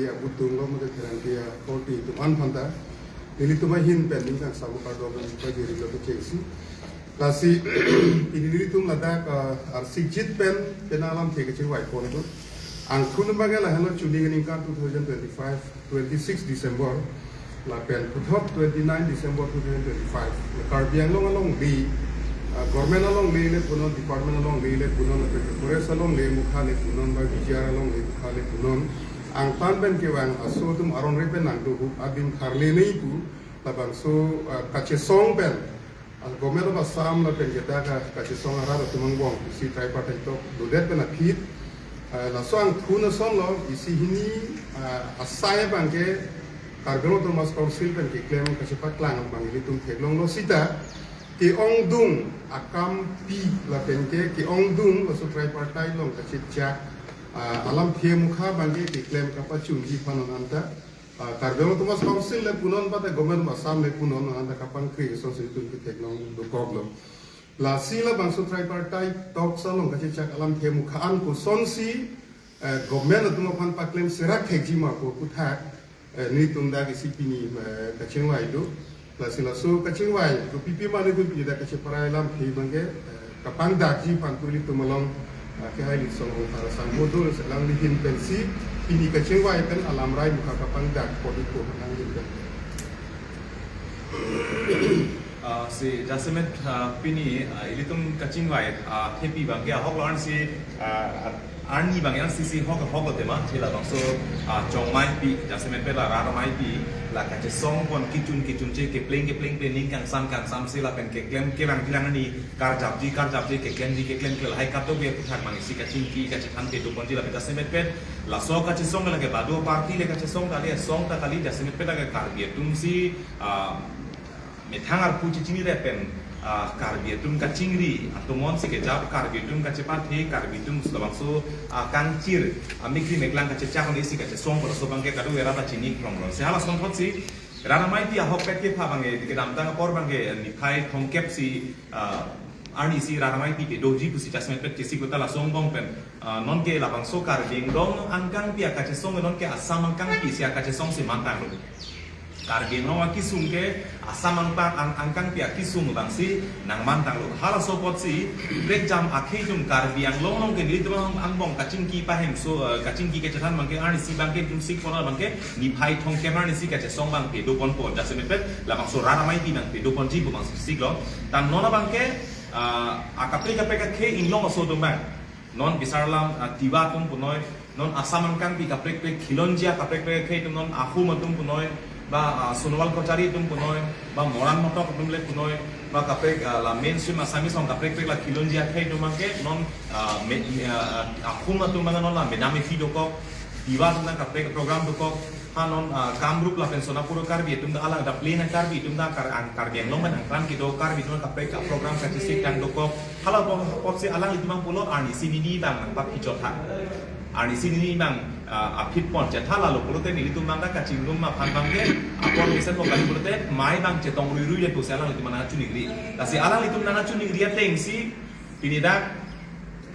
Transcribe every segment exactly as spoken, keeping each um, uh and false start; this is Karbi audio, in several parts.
abutung lo mate Pherangke akorte atum an aphanta nelitum ahin pen ning kangsam kardom pajirlo kechengsi. Lasi pini nelitum ladak, ah, arsikjit pen pen alamthe kachingvai pon do. Angthun abang ke lahenlo chuli aningkan two thousand twenty-five, twenty-six December lapen puthot twenty-nine December two thousand twenty-five. Karbi Anglong alongle, ah, government alongle le punon, department alongle le punon, lapen forest alongle mukha le punon, ba V G R alongle mukha le punon. Angtan pen kevang aso atum aron re pen nangdohup adim tharle nai pu, labangso, ah, kachesong pen, ah, Government of Assam lapen ke dak, ah, kachesong arat atum angbong isi tripartite talk dodet pen aphi, ah, laso angthun asonlo isi hini, ah, asai abang ke Karbi Anglong Autonomous Council pen keklem kachepaklang abang ilitum theklonglo sita ke-ongdung akampi lapen ke ke-ongdung laso tripartite along kachechak, ah, alamthe mukha abang ke keklem kapachunji aphan non anta, ah, Karbi Anglong Autonomous Council le punon, ba te Government of Assam le punon, non anta kapangkri asonsi ilitum ketheklong dokoklo. Lasi labangso tripartite talks along kachechak alamthe mukha an kosonsi, eh, government atum aphan paklem serak thekji ma pu aputhak, eh, nelitum dak isi pini, eh, kachingvai do. Lasi laso kachingvai kopi pima nelitum pini dak kacheparai alamthe abang ke, eh, kapangdakji aphan pu ilitum along, eh, kehai Litsong Rongphar asangho do, lasi alangli ahin pensi pini kachingvai pen alamrai mukha kapangdak pon ikpo alangli ahin pen. Ah, si jasemet, ah, pini, ah, ilitum kachingvai, ah, thepi abang ke ahok lo, arnisi, ah, arni abang yang sisi hok hok lo tema, thila bangso, ah, chongmaipi, jasemet pen la rat amaipi, la kachesong pon kechun kechunche, kepleng kepleng pen ning kangsam kangsamsi lapen keklem kelang kelang ani karjapji karjapji, keklemji keklemkle lahai kadokave aputhak abang isi kachingki kachethan kedo ponji lapen jasemet pen laso kachesong ke lake badu party le kachesong kali, asong ta kali, jasemet pen lake Karbi atumsi, ah, methang arpu chechini re pen, ah, Karbi atum kachingri atomon si kejap, Karbi atum kachepathe, Karbi atum labangso, ah, kangchir, ah, mikri meklang kachechak isi kachesong pu laso abang ke kadokave rat ta chini kronglo. Si halason thotsi rat amaipi ahokpet kepha abang ke kedamtang apor abang ke niphai thomkep si, ah, arnisi rat amaipi kedoji pusi jasemet pen chesik lo ta laso angbong pen, ah, non ke labangso Karbi Anglong angkangpi akachesong non ke Assam angkangpi si akachesong si mantanglo. Karbi Anglong akesung ke Assam angpang ang angkangpi akesung abangsi nangmantanglo. Halaso apotsi prekjam akhei atum Karbi Anglong along ke nelitum angbong kachingki pahemso, eh, kachingki kachethan abang ke arnisi abang ke jumsik pon abang ke niphai thomkep arnisi kachesong abang kedo ponpo, jasemet pen labangso rat amaipi abang kedo ponji pu abang siklo. Tan non abang ke, ah, akaprek kaprek akhei inglong aso atum abang, non bisar alam, ah, Tiwa atum punoi, non Assam angkangpi kaprek kaprek Khilonjia kaprek kaprek akhei atum, non Ahom atum punoi, ba, ah, Sonowal Kachari atum punoi, ba Moran Motok atum le punoi, ba kaprek, ah, la mainstream Assamese along kaprek kaprek la Khilonjia akhei atum abang ke non, ah, me, me, ah, Ahom atum abang non la Madam Efi dokok, Tiwa atum abang kaprek program dokok, ha non, ah, Kamrup lapen Sonapur Karbi atum ta alang ta plain Karbi atum ta Kar-, ang Karbi Anglong pen angkran kedo Karbi atum kaprek kaprogram kachesik tang dokok. Hala apot, apotsi alanglitum abang pulo arnisi nini abang nangpaphi chotha. Arnisi nini abang, ah, aphi pon chetha, lalo pulote nelitum abang ta kachingrum aphan abang ke apor mesen mo kali pulote mai abang chetong ruirui le pusi alanglitum nangchiningri. Lasi alanglitum nangchiningri atengsi pini dak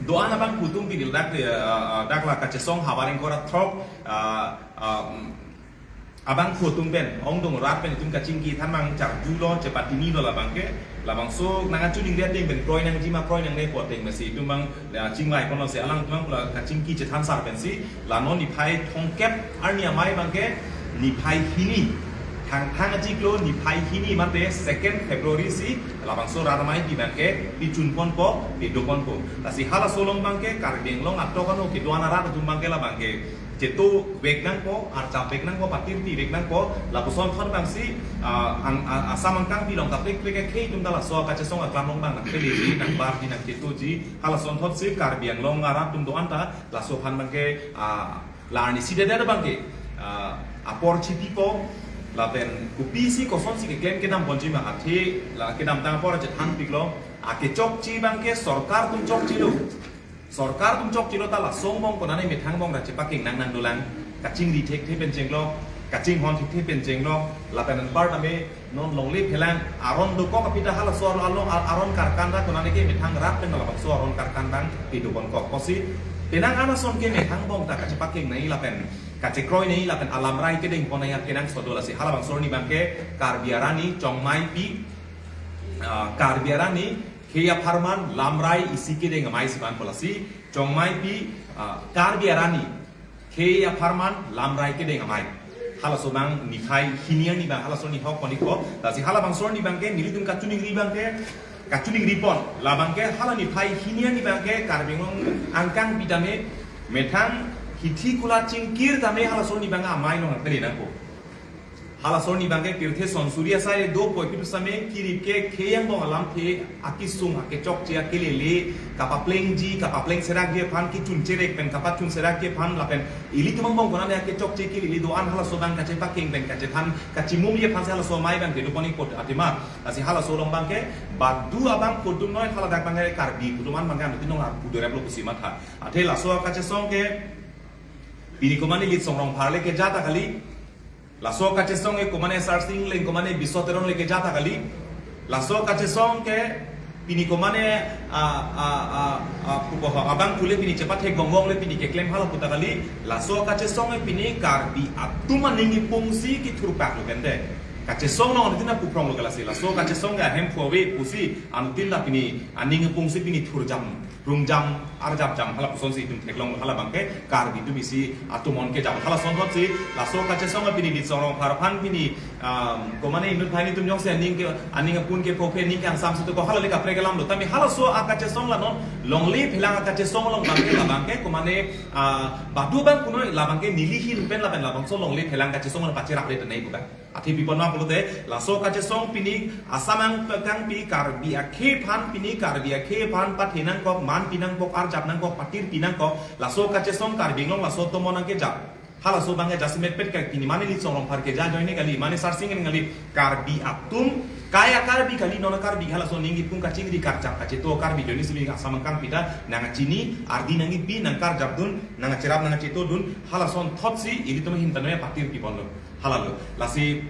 do-an abangphu atum pini dak, eh, eh, dak la kachesong havar ingkoi ra throk, eh, eh, mm, abangphu atum pen, ongdung rat pen itum kachingki than abang charjulo, chepatini lo labang ke, labangso nangchiningri ateng pen kroi nangji ma kroi nangne pu ateng pensi itum abang, eh, chingvai ponlo si alangtum abang la kachingki chethan sar pensi, la non niphai thomkep arni amei abang ke, niphai hini. Thangthang achiklo niphai hini mate second February si labangso rat amaipi abang ke pichun ponpo, pedo ponpo. Lasi halaso along abang ke Karbi Anglong atok ano kedo-an arat atum abang ke labang ke cheto vek nangpo, archap vek nangpo, patirti vek nangpo, lapuson thot abangsi, ah, ang, ah, Assam angkangpi along kaprek kaprek akhei atum ta laso kachesong aklam along abang nangpeleji, nangbarji, nangchetoji, halason thotsi Karbi Anglong arat atum do-an ta laso aphan abang ke, ah, la arnisi dedet abang ke, ah, apor chipipo, lapen kopisi kosonsi keklem kedam ponji ma athe, la kedamtang apor chethanpiklo, akechokche abang ke sorkar atum chokchelo. Sorkar atum chokchelo ta laso angbong konane methang angbong ra chepakeng nang nangdolang, kachingri thekthe pen chenglok, kachinghon thekthe pen chenglok, lapen anparta me non longle phelang aron dokok aphi ta halaso alo, alo, aron karkan ta konane ke methang rat pen labangso aron karkan abang pedo ponkok pusi. Penang an ason ke methang angbong ta kachepakeng nai lapen kachekroi nei lapen alamrai kedeng pon nangji akenangsot do. Lasi halabangso arni abangke Karbi arni Chongmaipi, ah, Karbi arni khei apharman lamrai isi kedeng amei si vanpo. Lasi Chongmaipi, ah, Karbi arni khei apharman lamrai kedeng amei. Halaso abang niphai hini arni abang halaso arni hok konik ko. Lasi halabangso arni abangke nelitum kachiningri abangke, kachiningri pon. Labangke hala niphai hini arni abangke Karbi Anglong angkang pi tame methang hithi kula chingkir tame halaso arni abang amei along ateli nangpo. Halaso arni abangke pirthe sonsuri asai dopo, ipi pu setame kirip ke khei angbong alamthe akesung akechokche akelele, kapaplengji, kapapleng serakji aphan, kechun cherek pen kapachun serakji aphan lapen ilitum angbong konane akechokche akelele do-an halaso abang kachepakeng pen kachethan kachimumji aphan si halaso amei abangke do konik po athema. Lasi halaso along abangke badu abang pu atum noi, haladak abangke Karbi pu atum an abangke anuttin along arpu doreplo pusi matha. Athe laso akachesong ke pini komane Litsong Rongphar le keja ta kali. Laso kachesong ke komane Sarsing Engleng, komane Biso Teron le keja ta kali. Laso kachesong ke pini komane, ah, ah, ah, ah, pupo ho, abang pule pini chepathek gonggong le pini keklem hala pu ta kali. Laso kachesong ke pini Karbi atum aning ipung si kethurpak lo kente. Kachesong along anuttin apuprong lo ke lasi. Laso kachesong ke ahemphu ave pusi anuttin ta pini aning ipung si pini thurjam, rungjam, arjapjam hala puson si itum theklong halabangke Karbi atum isi atomon kejam. Halason thotsi laso kachesong pini Litsong Rongphar aphan pini, um, komane inut phai nitum jongsi aning ke, aning apun ke pokhe aning ke angsam si to ko hala le kaprek alam lo. Tame halaso akachesong la non longle phelang akachesong along abangke labangke komane, ah, badu abang punoi labangke neli ahin pen lapen labangso longle phelang kachesong along pacherap le tenei bukan. Athe pi pon ma pulote, laso kachesong pini Assam angkangpi Karbi akhei aphan, pini Karbi akhei aphan pathe nangkok, man pi nangkok, arjap nangkok, patir pi nangkok, laso kachesong Karbi Anglong laso atomon nangkejap. Halaso abangke jasemet pet ka pini mane Litsong Rongphar keja ajoine kali, mane Sarsing Engleng kali, Karbi atum, kai a-Karbi kali, non a-Karbi halaso aning ipung kachingri karjap kacheto Karbi ajoine si pini Assam angkangpi ta nangkachini, ardi nangkipi, nangkarjapdun, nangkacherap, nangkacheto dun, halason thotsi ilitum ahin tame patir pi ponlo. Hala lo. Lasi,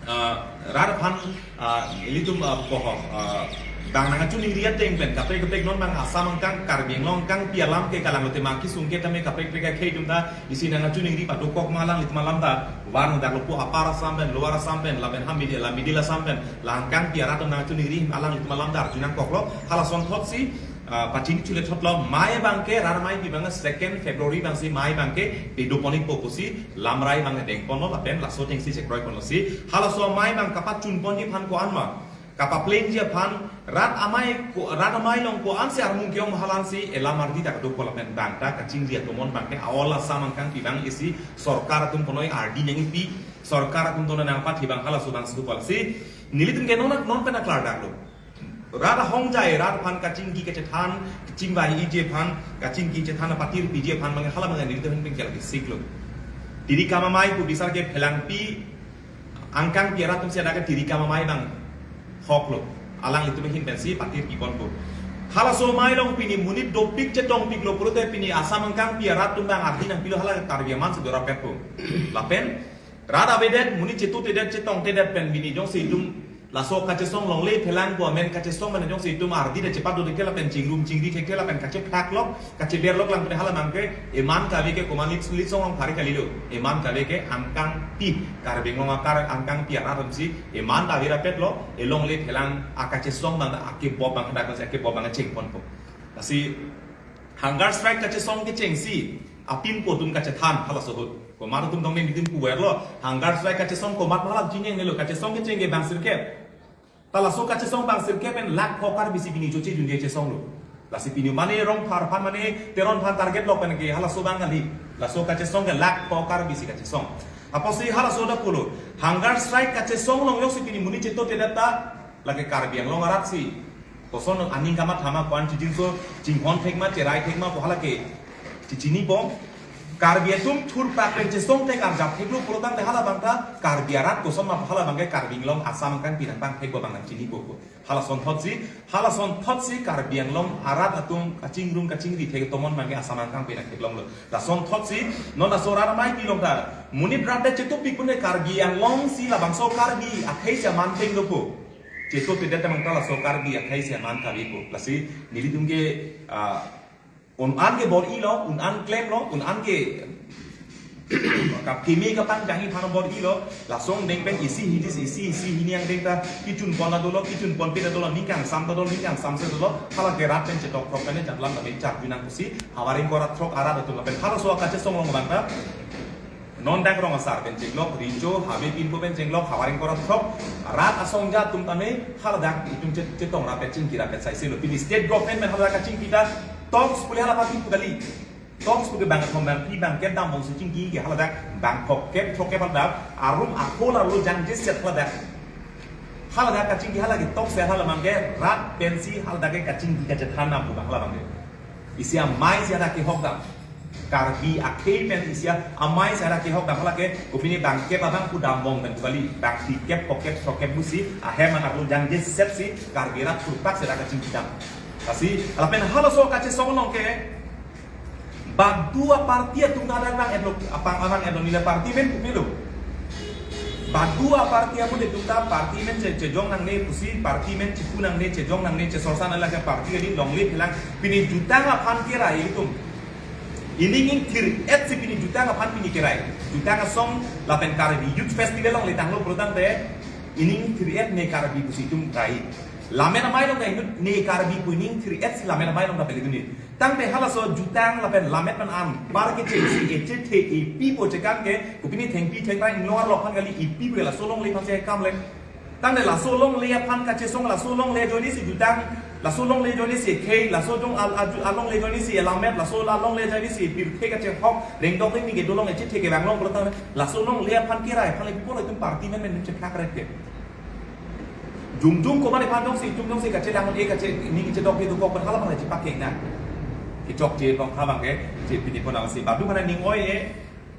ah, rat aphan, ah, ilitum, ah, poho, ah, bang nangkachiningri ateng pen kaprek kaprek non abang Assam angkang, Karbi Anglong angkangpi alam ke kalang lote ma kesung ke tame kaprek kaprek akhei atum ta isi nangkachiningri padokok ma alanglitum alam ta, var nang daklo pu Upper Assam pen, Lower Assam pen, lapen ha middle, la middle Assam pen, la angkangpi arat atum nangkachiningri alanglitum alam ta arju nangkoklo. Halason thotsi, ah, pachini chule thotlo, amei abangke, rat ameipi abang second February abang si amei abangke pedo pon-ikpo pusi lamrai abang deng ponlo lapen laso ateng si chekroi ponlo si halaso amei abang kapachun ponji aphan ko-an ma, kapaplengji aphan, rat amei ko, rat amei along ko-an si armung ke-ong halan si elam ardi ta kadokok lapen bang ta kachingri atomon abangke a-ol Assam angkangpi abang isi sorkar atum punoi ardi nangkipi, sorkar atum tona nangpathi abang halaso abang si do pol si nelitum ke non non pen aklar daklo. Rat ahongjai, rat aphan kachingki kachethan, kachingvai-iji aphan, kachingki chethan patir piji aphan abangke hala abangke nelitum pen kela bisik lo. Tiri kam amei pu bisar ke phelangpi angkangpi arat atum si ada ke tiri kam amei abang hok lo. Alanglitum ahin pen si patir pi ponpo. Halaso amei along pini monit dopik chetongpik lo pulote pini Assam angkangpi arat atum abang ardi nangpilo hala Karbi aman si dorap-etpo. Lapen rat avedet, monit chetongtedet, chetongtedet pen pini jongsi itum laso kachesong longle phelang pu amen kachesong mane jongsi itum ardi ta chepat do thekthe lapen chingrum chingri thekthe lapen kachephak lok, kacheber lok lang pute hala abangke eman kave ke komat Lit, Litsong Rongphar kali lo. Eman kave ke angkangpi, Karbi Anglong akar angkangpi arat atum si eman ta virapet lo, elongle phelang akachesong abang akebop abang hadak si akebop abang cheng ponpo. Lasi hunger strike kachesong kechengsi apin po atum kachethan halaso ahut. Komat atum tong ne nitin puver lo. Hunger strike kachesong komat malam chinine lo, kachesong kecheng ke bang sirkep. Ta laso kachesong bang sirkep pen lakh pho Karbi si pini choche junje chesong lo. Lasi pini mane Rongphar aphan mane Teron aphan target lok pen ke halaso abang kali. Laso kachesong ke lakh pho Karbi si kachesong. Apotsi halaso dak pulo. Hunger strike kachesong along jongsi pini monit chetongtedet ta lake Karbi Anglong arat si koson aning kamatha ma, ko-an chijinso chinghon thek ma, cherai thek ma pu hala ke chichinipo. Karbi atum thurpak pen chesong thek arjap thek lo pulotangte hala abang ta Karbi arat koson ma pu hala abangke Karbi Anglong Assam angkangpi nangpangthek abang nangchinipo. Halason thotsi, halason thotsi Karbi Anglong arat atum kachingrum kachingri thek atomon abangke Assam angkangpi nangtheklong lo. Lason thotsi non laso rat ameipi along ta monit rat ta chetongpik pune Karbi Anglong si labangso Karbi akhei si aman theng dopo. Chetongtedet abang ta laso Karbi akhei si aman kavepo. Lasi nelitum ke, ah, un-an ke bor-ilo, un-an klemlo, un-an ke Kap keme kapangdang iphan bor-ilo, laso angdeng pen isi hini isi isi hini angdeng ta kechun pon ta dolo, kechun ponpe ta dolo, ning kangsam ta dolo, ning kangsam se dolo, hala ke rat pen chetok throk pen jatlam ta pen chak junang pusi, havar ingkoi ra throk arat atum lapen halaso kachesong along abang ta, non dak rong asar pen chenglok, Rincho, Habe Pinpo pen chenglok, havar ingkoi ra throk, rat asong ja atum tame, haladak itum chet-, chetong rapet chingki rapet sai selo, pini state government pen haladak kachingki ta, talks pule hala pati pu kali. Talks pu ke bang thom bang phli bang kep dam bongsi chingki ke haladak bang thok kep throk kep haladak arum akhol arlo jangjeset haladak. Haladak kachingki hala ke talks ya hala abang ke rat pensi haladak ke kachingki kachethan nam pu bang hala abang ke. Isi amei si hadak kehok dam. Karbi akhei pen isi amei si hadak kehok dam hala ke kopine bang kep abang pu dam bong pen kali bang phli kep phok kep throk kep pusi ahem an arlo jangjeset si Karbi rat thurpak si hadak kachingki dam. Lasi lapen halaso kachesong along ke badu aparty atum ta hadak vang-etlo, apang vang-etlo, neli party amen kopilo. Badu aparty amun atum ta party amen che, chejong nangne pusi, party amen chepu nangne, chejong nangne, chesorsa nangne, lake party adin longle phelang, pini jutang aphan kerai atum. Ining ingthir-et si pini jutang aphan pini kerai. Jutang asong lapen Karbi Youth Festival along letanglo pulotangte, ining ingthir-et ne Karbi pusi itum rai. Lamen amei along ta inut ne Karbi pu ining ingthir-et si lamen amei along ta pele duni. Tangte halaso jutang lapen lammet pen anpar kechengsi echethe epi po chekam ke, kopine thengpi thengrang inglong arlo aphan kali, epi po laso longle aphan si kam le. Tangte laso longle aphan kachesong, laso longle ajoine si jutang, laso longle ajoine si khei, laso jong al-, aju-, alongle ajoine si lammet, laso alongle ajoine si pirthe kachehok, rengdok ring ni ke dolong echethe kevang long pulotang, laso longle aphan kerai aphan le pi po itum party amen amen chethak rek ke. Jongjong komat aphan jongsi itum jongsi kachelang un-e kache ning chedok ke dokok pen hala abang le chepakeng nang. Kechokche tong ha abang ke, che pini pon nangsi. Badu aphan ning oi-e,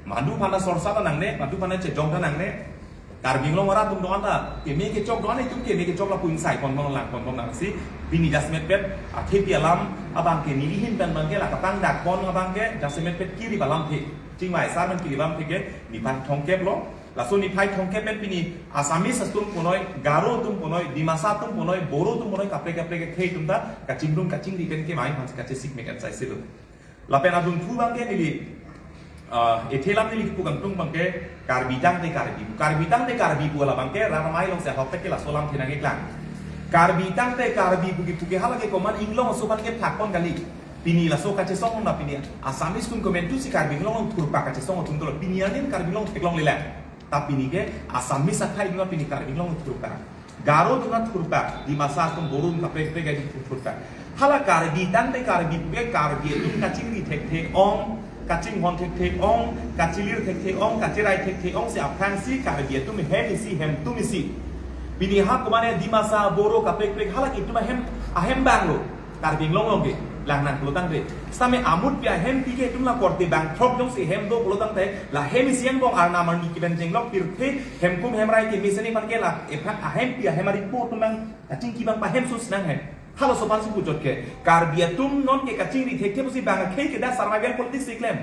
badu aphan sorsa ta nangne, badu aphan chejong ta nangne. Karbi Anglong arat atum do-an ta, keme kechok do-an itum keme kechok lapu ingsai pon pon lang pon pon nangsi. Pini jasemet pet, athepi alam abang ke neli ahin pen abang ke la kapangdak pon abang ke, jasemet pet kiri alamthe. Chingvai sar pen kiri alamthe ke, niphai thomkep lo. Laso niphai thomkep pen pini Assamese atum punoi, Garo atum punoi, Dimasa atum punoi, Boro atum punoi, kaprek kaprek akhei atum ta kachingrum kachingri pen ke amei aphan si kachesik mek an sai selo. Lapen adunthu abang ke neli, ah, ethe alam neli kipu kangtung abang ke Karbi tangte Karbi pu. Karbi tangte Karbi pu hala abang ke rat amei along si ahok tek ke laso alamthe nangkeklang. Karbi tangte Karbi pu kipu ke hala ke komat inglong aso aphan kethak pon kali. Pini laso kachesong na pini Assamese atum komantu si Karbi Anglong along thurpak kachesong atum dolo. Pini anin Karbi Anglong theklongle lang. Ta pini ke Assamese akhei dima pini Karbi Anglong thurpak. Garo atum ta thurpak, Dimasa atum, Boro atum kaprek kaprek atum thurpak. Hala Karbi tangte Karbi pu ke Karbi atum kachingri thekthe ong, kachinghon thekthe ong, kachilir thekthe ong, kachirai thekthe ong si aphrangsi Karbi atum hem isi hemtum isi. Pini ha komane Dimasa, Boro kaprek kaprek hala ke itum ahem, ahem abang lo. Karbi Anglong along ke lang nang pulotangte. Sitame amut pi ahempi ke itum la korte bang throk jongsi hem do pulotangte, la hem isi angbong arnam arni kiben jenglok pirthe hemkum hemrai kemesen aphan ke la ephan ahempi ahem ari po atum abang kachingki abang pahem sus nang hem. Halaso aphan si puchot ke Karbi atum non ke kachingri thekthe pusi bang akhei ke dak survival politics si klem.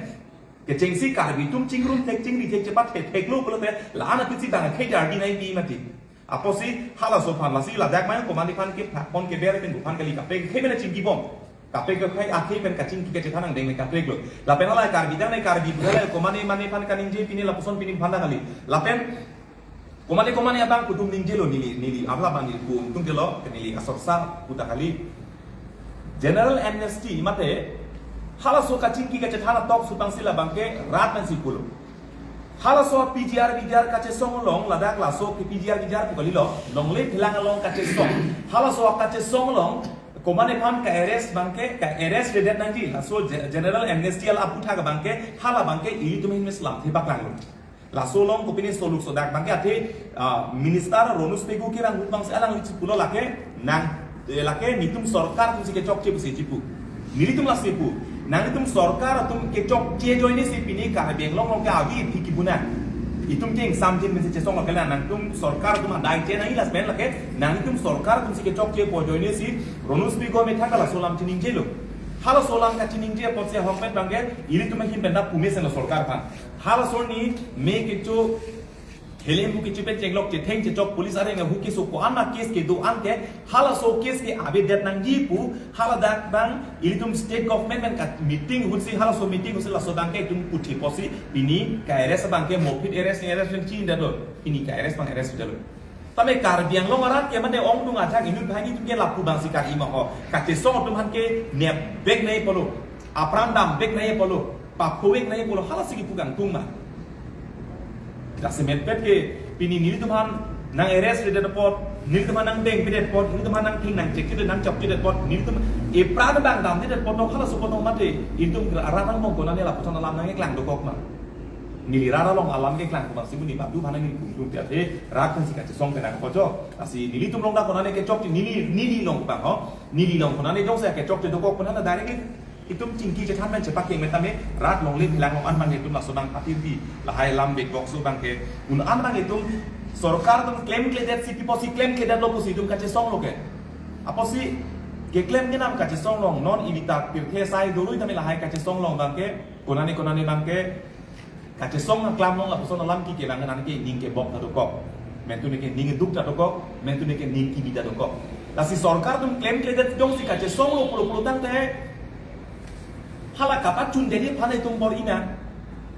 Kechengsi Karbi atum chingrum thek chingri thek chepathe theklo pulote la-an aphi si bang akhei dardi nai pi mati. Apotsi halaso aphan lasi ladak mai komat aphan kephak pon keber pen buphan kali kaprek akhei pen chingki bom. Kaprek akhei akhei pen kachingki kachethan angdeng le kaprek lo. Lapen hala Karbi tangte Karbi pu hala komat mane aphan kaningje pini lapuson pini aphan ta kali. Lapen komat komat abang kutum ningjelo neli neli apla abang neli pu tung jelo neli asorsa pu ta kali. General amnesty mate halaso kachingki kachethan atalk supang si labang ke rat pensi pulo. Halaso P G R V G R kachesong along ladak laso ke P G R V G R pu kalilo, longle phelang along kachesong. Halaso kachesong along komat aphan ka-arrest abang ke, ka-arrest redet nangji, laso ge-, general amnesty ala aputhak abang ke, hala abang ke ilitum ahin mes lamthe paklanglo. Laso along kopine soluk sodak abang ke athe, ah, Minister Ronus Pegu ke rang abang si alangli chipulo lake, nang, eh, lake netum sorkar atum si kechokche pusi chipu. Nelitum lasi pu. Nanglitum sorkar atum kechokche ajoine si pini Karbi Anglong along ke avi aphi kibuna. Itum ke ingsamjin pensi chesong lake la nangtum sorkar atum adai che nangji lapen lake nanglitum sorkar atum si kechokche pu ajoine si Ronus Pegu amethang ke laso alam chiningjelo. Halaso alam kachiningje apotsi ahokpet abang ke ilitum ahin pen ta pu mesenlo sorkar aphan. Halaso arni me kecho Helem pu kechipen chenglok, chetheng chechok, police areng ahu keso ko-an a case kedo-an ke, halaso case ke avedet nangji pu, haladak abang ilitum state government pen ka meeting ahutsi, halaso meeting ahutsi laso abang ke itum puthi pusi, pini ka-arrest abang ke mopit arrest, arrest pen chinidetlo, pini ka-arrest abang arrest detlo. Tame Karbi Anglong arat ke mane ongdung ajak inut banghini atum ke lapu abangsi kar-i ma ho. Kachesong atum aphan ke nepvek nangji pulo. Apran damvek nangji pulo. Paphovek nangji pulo. Halasi kipu kangtung ma. Jasemetpet ke pini nelitum aphan nang-arrest-redet apot, nelitum aphan nangdengpedet apot, nelitum aphan nangthing nangchekchedet nangchokchedet apot, nelitum epran abang damdedet apot, halaso apot mate, ilitum rat angbong konane lapuson alam nangkeklang dokok ma. Neli rat along alam keklang koma si buni badu aphan neli kungtung tiat he, rat aphansi kachesong penang kojo. Lasi nelitum along ta konane kechok, neli, neli along abang ho. Neli along konane jongsi kechokche dokok konane directly itum chingki chethan pen chepakeng metame, rat longle phelang along an abang itum laso abang patirdi. Lahai alam bek bokso abang ke, un an abang itum sorkar atum klemkledet si pi pusi klemkledetlo pusi itum kachesonglo ke. Apotsi keklem kenam kachesong along, non ilita pirthe sai doloi tame lahai kachesong along abang ke, konane konane abang ke, kachesong aklam along lapuson alam kike abang nangke ning kebok ta dokok. Mentune ke ning duk ta dokok, mentune ke ning kibi ta dokok. Lasi sorkar atum klemkledet jongsi kachesonglo pulo pulo tangte, hala kapachundet aphan itum bor-i nang.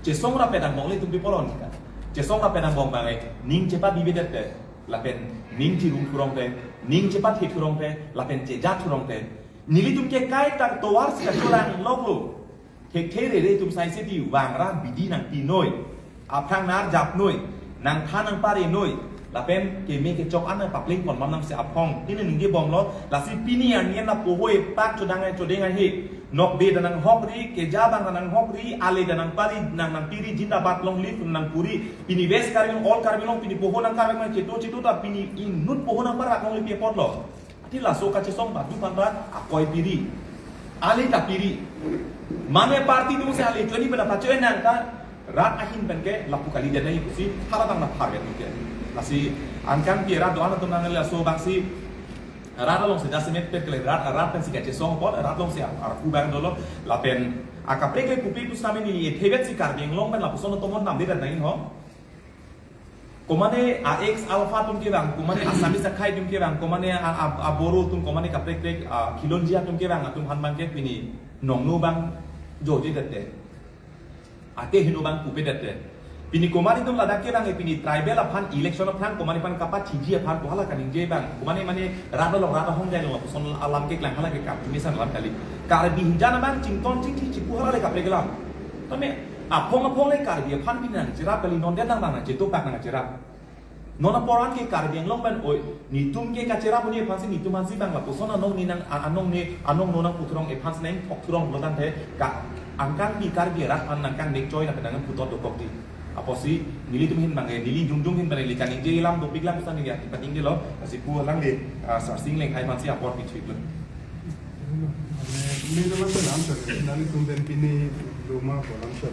Chesong ra pedang bong le itum pi polon ka. Chesong ra pedang bong abang e, ning chepabibedet te, lapen ning chirung thurong te, ning chepathe thurong te, lapen cheja thurong te. Nelitum ke kaita tovar si kachorang loklo. Thekthe rere atum sai seti vangra bidi nangpinoi. Aphrang nangjarjapnoi. Nangthan nangparenoi. Lapen keme kechok an nangpapleng ponbom nangsi aphong. Pini ningjebomlo. Lasi pini arni an lapu ho epak chodang ai chodeng ai he. Nokbe ta nanghokri, keja abang ta nanghokri, ale ta nangpari, nang nangpiri, jindabad long live nangpuri. Pini West Karbi Anglong, all Karbi Anglong, pini poho nang Karbi Anglong cheto cheto ta pini inut poho nangparak longle pi apotlo. Athe laso kachesong badu aphan ta akoi piri. Ale ta piri. Mane party atumsi ale choni pen pacho-en nang ta rat ahin pen ke lapu kalidet nangji pusi hala abang ta pharvet ke. Lasi angkang pi rat do-an atum nang laso abangsi rat alongsi jasemetpet ke rat, rat pensi kachesong apot, rat alongsi ar, arpu abang dolo, lapen akaprek le pupi pusitame neli ethevet si Karbi Anglong pen lapuson tomon namdedet nangji ho. Komane a ex Alpha atum kevang, komane Assamese akhai atum kevang, komane a, a, a Boro atum, komane kaprek prek, a, Khilonjia atum kevang atum aphan abang ke pini nongno abang jojedet te. Ate heno abang pupedet te. Pini komane atum ladak kevang e pini tribal aphan election aphrang komane aphan kapachiji aphan pu hala kaningje abang. Komane mane rat along rat ahong jai along lapuson alam keklang hala ke Karbi misan alam kali. Karbi hinjan abang chington chingchi chipu hala le kaprek alam. Tame aphong aphong le Karbi aphan pini nangcherap kali, non det nang nangchetopak nangcherap. Non apor an ke Karbi Anglong pen oi, netum ke kacherap un-e aphansi netum aphansi abang lapuson anong ne nang a-, anong ne, anong no nangpu thurong aphansi nangthok thurong pulo tangte ka angkang pi Karbi rat aphan nangkangnek choi lapen nangputhot dokok ti. Apotsi nelitum ahin abang e, neli jongjong ahin abang e, neli kaningje alam dopik lang pusi neli ati patingjelo, lasi pu alang le, ah, Sarsing Lenghai aphansi apor pithuiklo. Mane, mane lam lam sa, nelitum pen pini loma ko lam sa.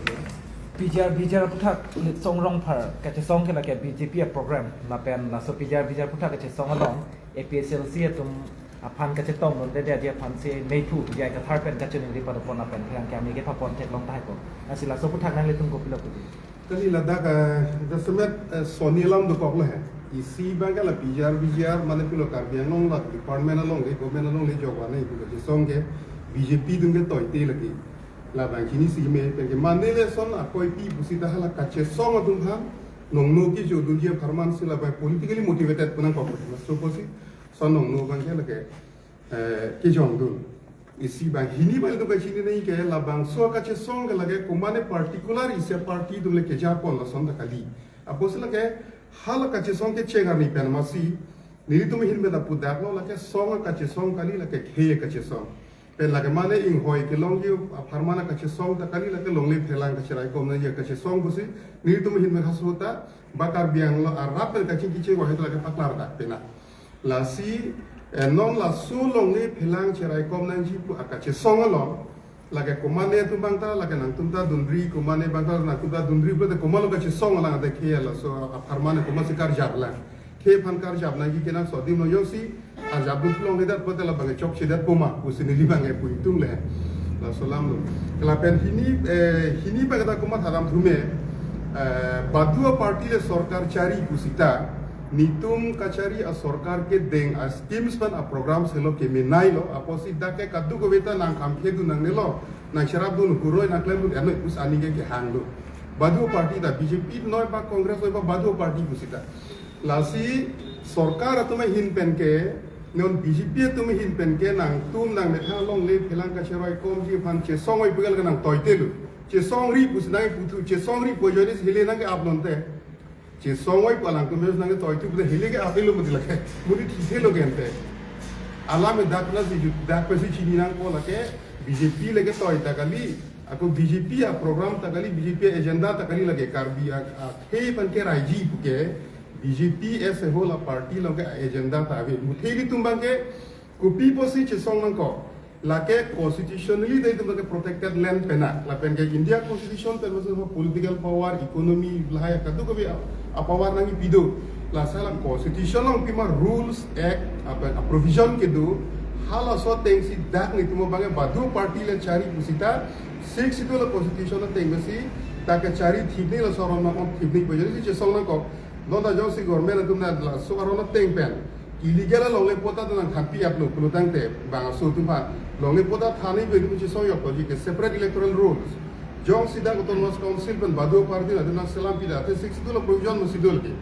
P G R, P G R aphuthak Litsong Rongphar kachesong ke lake B J P a-program, lapen laso P G R, P G R aphuthak kachesong along A P H L C atum aphan kachetongdunde dia dia aphansi Meithu J I Kathar pen kachiningri padopon lapen pherangke amei kepapon theklong tahai ko. Lasi laso aphuthak nanglitum kopilo puji? Kali ladak, eh, jasemet, eh, soni alam dokok lo he. Isi abang ke la P G R, P G R, mane pilo Karbi Anglong la department along le, government along le jok vane pu kachesong ke B J P atum ketoite lagi. Labang chinisi me, penke mane lason akoi pi pusita hala kachesong atum aphan nongno kejodunji apharman si labang politically motivated pu nangkok. Laso pusi, son nongno abang ke lake, eh, kejongdun. Isi abang hini abang itum kachini nangji ke labangso kachesong ke lake komane particular isi a-party atum le kejapon lason ta kali. Apotsi lake hala kachesong kecheng arni pen masi nelitum ahin pen ta pudaklo, lake song akachesong kali, lake khei akachesong. Pen lake mane inghoi kelongji apharman akachesong ta kali, lake longle phelang kacheraikom nangji akachesong pusi nelitum ahin pen halaso ta ba Karbi Anglong arat pen kachingki chingvai ta lake paklardak pena. Lasi, eh, non laso longle phelang cheraikom nangji pu akachesong along, lake komane atum abang ta, lake nangtum ta dunri, komane abang ta nangtum ta dunri pulote komatlo kachesong alang ate khei laso apharman komatsi karjap lang. Khei aphan karjap nangji kenangsot adim lo, jongsi arjapdun longledet pulote labang chokchedet po ma pusi neli abang e pu itum le. Laso alam lo. Lapen hini, eh, hini abang ta komat haram thume. Eh, badu a-party le sorkar chari pusita, netum kachari a-sorkar kedeng a-schemes pen a-programs helo kemenailo, apotsi dak ke kadokave ta nangkhamphedun nangnelo, nangcherapdun, huroi nangklemdun, eno ipus aning ke kehanglo. Badu a-party ta, B J P noi ba Congress noi ba badu a-party pusita. Lasi sorkar atum ahin pen ke, non B J P atum ahin pen ke nangtum nangmethang longle phelang kacheroi komji aphan chesong oi pu ke nangtoitelo. Chesongri pusi nangputhu, chesongri pu ajoine si hile nangke-ap lonte. Chesong oi pu alangtum nangtoithu pute hile ke-ap-elo mati lake. Muni thithelo ke ante. Alam ke dak nangsi ju-, dak pensi chini nangpo lake B J P le ketoi ta kali. Ako B J P a-program ta kali, B J P agenda ta kali lake Karbi a, akhei pen keraiji pu ke B J P as a whole a-party along ke agenda ta ave. Muthe ilitum abang ke kopi pusi chesong nangkok. Lake constitutionally ta itum ke protected land pena. Lapen ke India Constitution pen masuk political power, economy, lahai kadokave a-, a-power nangkipi do. Lasi la constitution along pima rules, act, apa, a-provision kedo. Halaso atengsi dak netum abang ke badu a-party le chari pusita, Sixth Schedule a-constitution ateng masi, dak kachari thipni laso aron nang-ong thipni pu ajoine si chesong nangkok. Non ta jongsi government atum na laso aron ateng pen illegal alongle patta ta nangthanpi-aplo pulo tangte bang aso atum aphan longle patta thanji pu itum chesong yok toji ke separate electoral rolls. Jongsi dak Autonomous Council pen badu a-party na atum nangselam pida te Sixth Schedule a-provision masi dolo ke.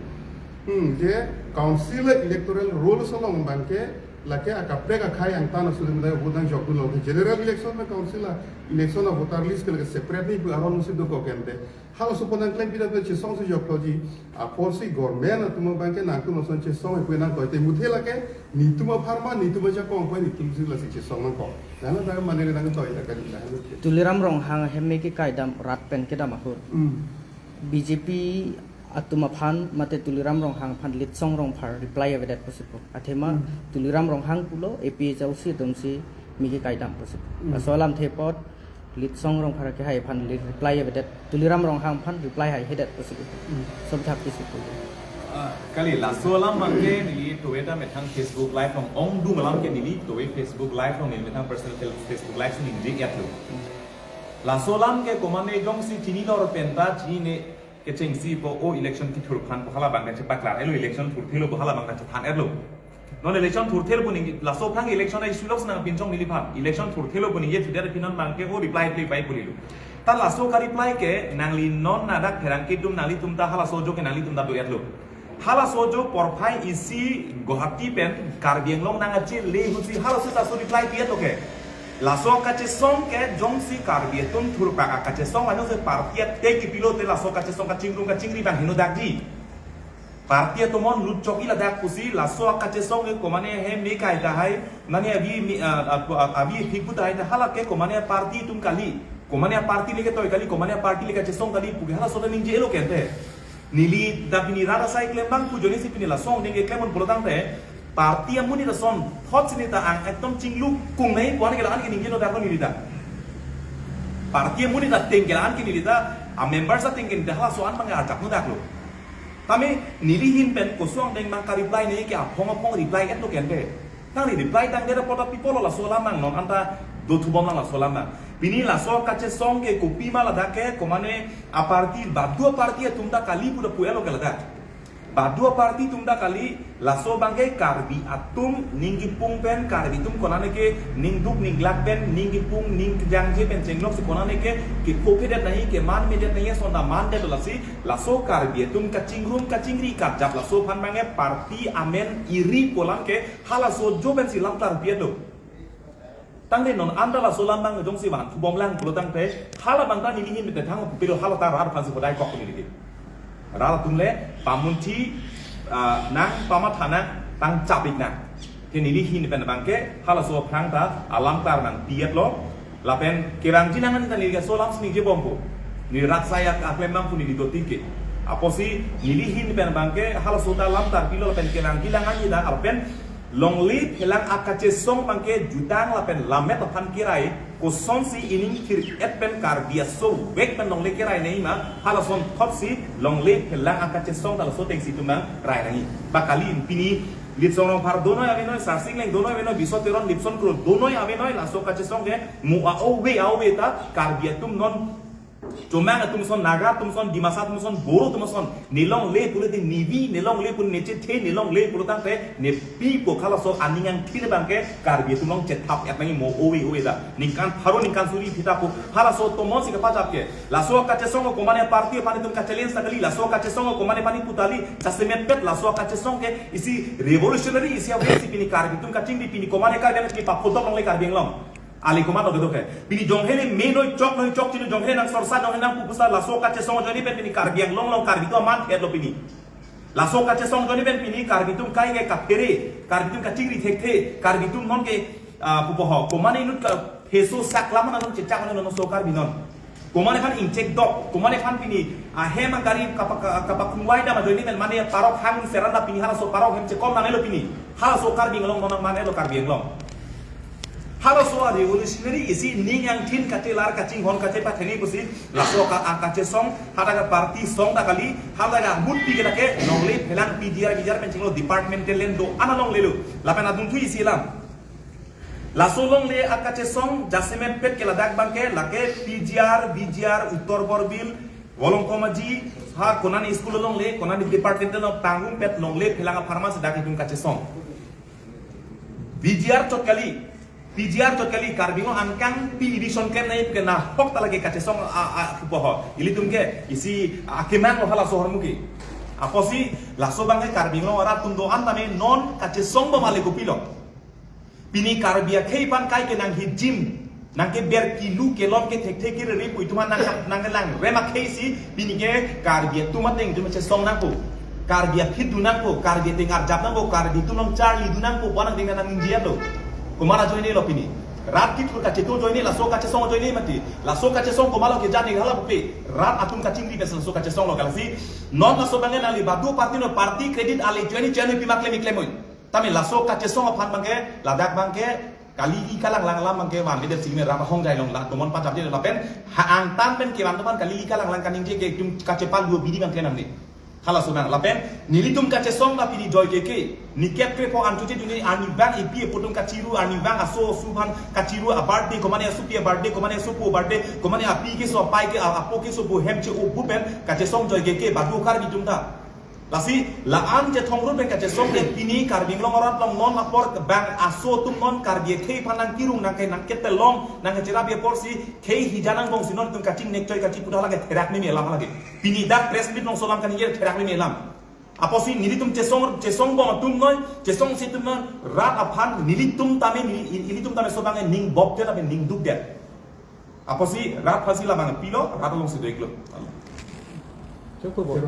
Hmm, je council electoral rolls along abang ke lake akaprek akhei angtan aso atum ta vote nangjokdunlo. General election pen council a-election a-voter list ke lake separate ni pu aron masi dokok ke ante. Halaso aphan nangklem pida pu chesong si joklo ji. Apotsi government atum abang ke nangtum ason chesong oi pu nangtoite, muthe lake netum apharman, netum ajakong pu netum si lasi chesong nangkok. Nana dak mane nangtoite kali nana. Tuliram Ronghang ahem me kekaidam rat pen kedam ahut. Hmm. B J P atum aphan mate Tuliram Ronghang aphan Litsong Rongphar reply avedet pusi pu. Athema Hmm. Tuliram Ronghang pulo A P H L C atum si me kekaidam pusi pu. Hmm. Laso alamthe apot Litsong Rongphar kehai aphan li-, reply avedet, Tuliram Ronghang aphan reply haihedet pusi pu. Hmm. Sob thak pusi pu. Ah, kali laso alam abang ke neli tove ta methang Facebook Live along ongdung alam ke neli tove Facebook Live along neli methang personal fel-, Facebook Live si ningje-etlo. Laso alam ke komane jongsi chinilor pen ta chinine kechengsi pu o election kethur aphan pu hala abang ta chepaklar-etlo, election thurthelo pu hala abang ta chethan-etlo. Non election thurthelo pu ningje, laso aphrang election a-issue lok si nangpinchong neliphan. Election thurthelo pu ningjethudet aphi non abang ke o reply ple pai pulilo. Ta laso ka-reply ke nangli non ladak pherangke atum nanglitum ta halaso ajo ke nanglitum ta do-etlo. Halaso ajo porphai isi Guwahati pen Karbi Anglong nang ache le ahutsi halaso ta so reply pi-etlo ke. Laso kachesong ke jongsi Karbi atum thurpak akachesong anung se party ateng kipilote laso kachesong kachingrum kachingri abang heno dakji. Party atum on lut chok-i ladak pusi laso kachesong ke komane ahem me kai tahai, mane avi me, ah, ah, ah, avi thik pu tahai ta hala ke komane party atum kali, komane party le ketoi kali, komane party le kachesong kali pu ke halaso ta ningje-etlo ke ante. Neli ta pini rat asai klem abang pu ajoine si pini laso angdeng ke klem un pulo tangte, party amonit ason thot si neta ang ekdom chinglu kung nai pu an ke la-an ke ningje-etlo dak neli ta. Party amonit ateng ke la-an ke neli ta, a-members ateng ke neli ta halaso an abang arjap nu daklo. Tame neli ahin pen koson angdeng abang ka-reply nangji ke aphong aphong reply-etlo ke ante. Nangli reply tangdet apot ta pi pulo laso alam abang non anta dothubom lang laso alam abang. Pini laso kachesong ke kopima ladak ke komane a-party, badu a-party atum ta kali pu ta pu-etlo ke ladak. Badu a-party atum ta kali, laso abang ke Karbi atum ning kipung pen, Karbi atum konane ke ning duk ning glak pen, ning kipung ning kejangje pen chenglok si konane ke kephopedet nangji, kemanmedet nangji ason ta mandetlo lasi, laso Karbi atum kachingrum kachingri kajap laso aphan abang ke party amen iri pu alam ke halaso ajo pensi lam klarpi-etlo. Tangte non anta laso alam abang jongsi vanthubom lang pulo tangte, hala abang ta neli ahin methang pupilo hala ta rat aphansi hodai kok neli ke. Rat atum le pamunthi, ah, nang pamatha nang pangchap-ik nang. Te neli ahin pen abang ke halaso aphrang ta alam klar nangpi-etlo. Lapen kevangji lang an ta neli ke laso alam si ningjebompo. Neli rat asai aklem abang pu neli doti ke. Apotsi neli ahin pen abang ke halaso ta alam klarpilo lapen kevangji lang an ta lapen longle phelang akachesong abang ke jutang lapen lammet aphan kerai kosonsi ining thir-et pen Karbi aso vek pen longle kerai nangji ma halason thotsi longle phelang akachesong ta laso atengsi itum abang rai nangji. Ba kali pini Litsong Rongphar donoi avenoi, Sarsing Leng donoi avenoi, Biso Teron, Lipson Kro donoi avenoi, laso kachesong ke mo a-ove a-ove ta Karbi atum non Chomang atum ason, Naga atum ason, Dimasa atum ason, Boro atum ason, ne longle pulote nevi, ne longle pulote nechethe, ne longle pulotangte nepi po, halaso aning angthin abangke Karbi atum along chethap et nangji mo ove ove ta. Ningkan pharo ningkan suri phita po, halaso tomon si kapajap ke. Laso kachesong komane party aphan itum kachallenge ta kali, laso kachesong komane aphan ipu ta kali, jasemet pet laso kachesong ke isi revolutionary isi awe si pini Karbi atum kachingri, pini komane Karbi atum pini paphodok longle Karbi Anglong. Ali komat lo kedo ke. Pini jonghe le me noi chok noi chok chini jonghe nang sorsa jonghe nang pupusa laso kachesong ajoine pen pini Karbi Anglong along Karbi atum aman thet lo pini. Laso kachesong ajoine pen pini Karbi atum kai ke kaphere, Karbi atum kachingri thekthe, Karbi atum non ke, ah, pupo ho. Komane inut ka pheso sak lam non chechak non so Karbi non. Komane aphan ingchek dok, komane aphan pini, ah, hem agari kapa-, ka-, kapakungvai dam ajoine pen mane parok hang seran ta pini halaso parok hem chekom nang elo pini. Halaso Karbi Anglong non mane lo Karbi Anglong. Halaso a revolutionary isi ning angthin kachelar kachinghon kachepatheni pusi laso ka, a kachesong hadak a party song ta kali, hadak a mut pi ke lake longle phelang P G R V G R pen chinglo departmental land do-an along lelo. Lapen adungthu isi lam. Laso longle a kachesong jasemet pet ke ladak abangke lake P G R V G R Uttor Borbil, Volongkom Aji, ha konani school longle, konani department along pangrum pet longle phelang apharman si dak itum kachesong. V G R chot kali, P G R chot kali, Karbi Anglong angkang pi edition klem nai ke nahok ta lake kachesong a, a, pupo ho. Ilitum ke isi akemang lo halaso ahormu ke. Apotsi laso abangke Karbi Anglong arat atum do-an tame non kachesong bomale kopilo. Pini Karbi akhei aphan kai ke nang hijim, nang keber kilu kelom ke thekthe kerere pu itum aphan nang nang kelang rem akhei si pini ke Karbi atum ateng itum chesong nangpo. Karbi aphi dun nangpo, Karbi ateng arjap nangpo, Karbi atum along charli dun nangpo, pu nang ding nang ningje lo. Komat ajoine lo pini. Rat kithur kachetu ajoine, laso kachesong ajoine mati. Laso kachesong komat lo kejan ni hala pupe. Rat atum kachingri pen laso kachesong lo kalasi. Non laso abangke nangli badu party no party credit ale ajoine ajoine pima klem klem oi. Tame laso kachesong aphan abangke, ladak abangke, kali ikalang lang lam abangke, van bidep singme rap ahong jai long la, tomon pajap je lapen, ha angtan pen kevan topan kali ikalang lang kaningje ke itum kachepal duo bidi abangke nangne. Halaso nang, lapen, nelitum kachesong la pini joi ke ke, ni kep kre po anchot che duni arnivang ipi ipo atum kachiru, arnivang aso asu aphan kachiru a birthday, komane asopi a birthday, komane asopo a birthday, komane api keso apai ke, a-, apo keso bo hem che-o bu pen, kachesong joi ke ke, badu Karbi atum ta. Lasi, la-an chethong rut pen kachesong ke pini Karbi Anglong arat along non apor bang aso atum non Karbi akhei aphan nang kirung nang ke nang ketelong nang kecherap apor si khei hija nang bong si non itum kachingnek choi kachipu dak lake therak meme alam lake. Pini dak press meet along so alam kaningje therak meme alam. Apotsi nelitum chesong chesong bom atum noi, chesong si atum noi, rat aphan nelitum tame neli, nelitum tame so abang ning bok det tame ning duk det. Apotsi rat aphan si labang pilo, rat along si do-iklo. Cukup, Bu.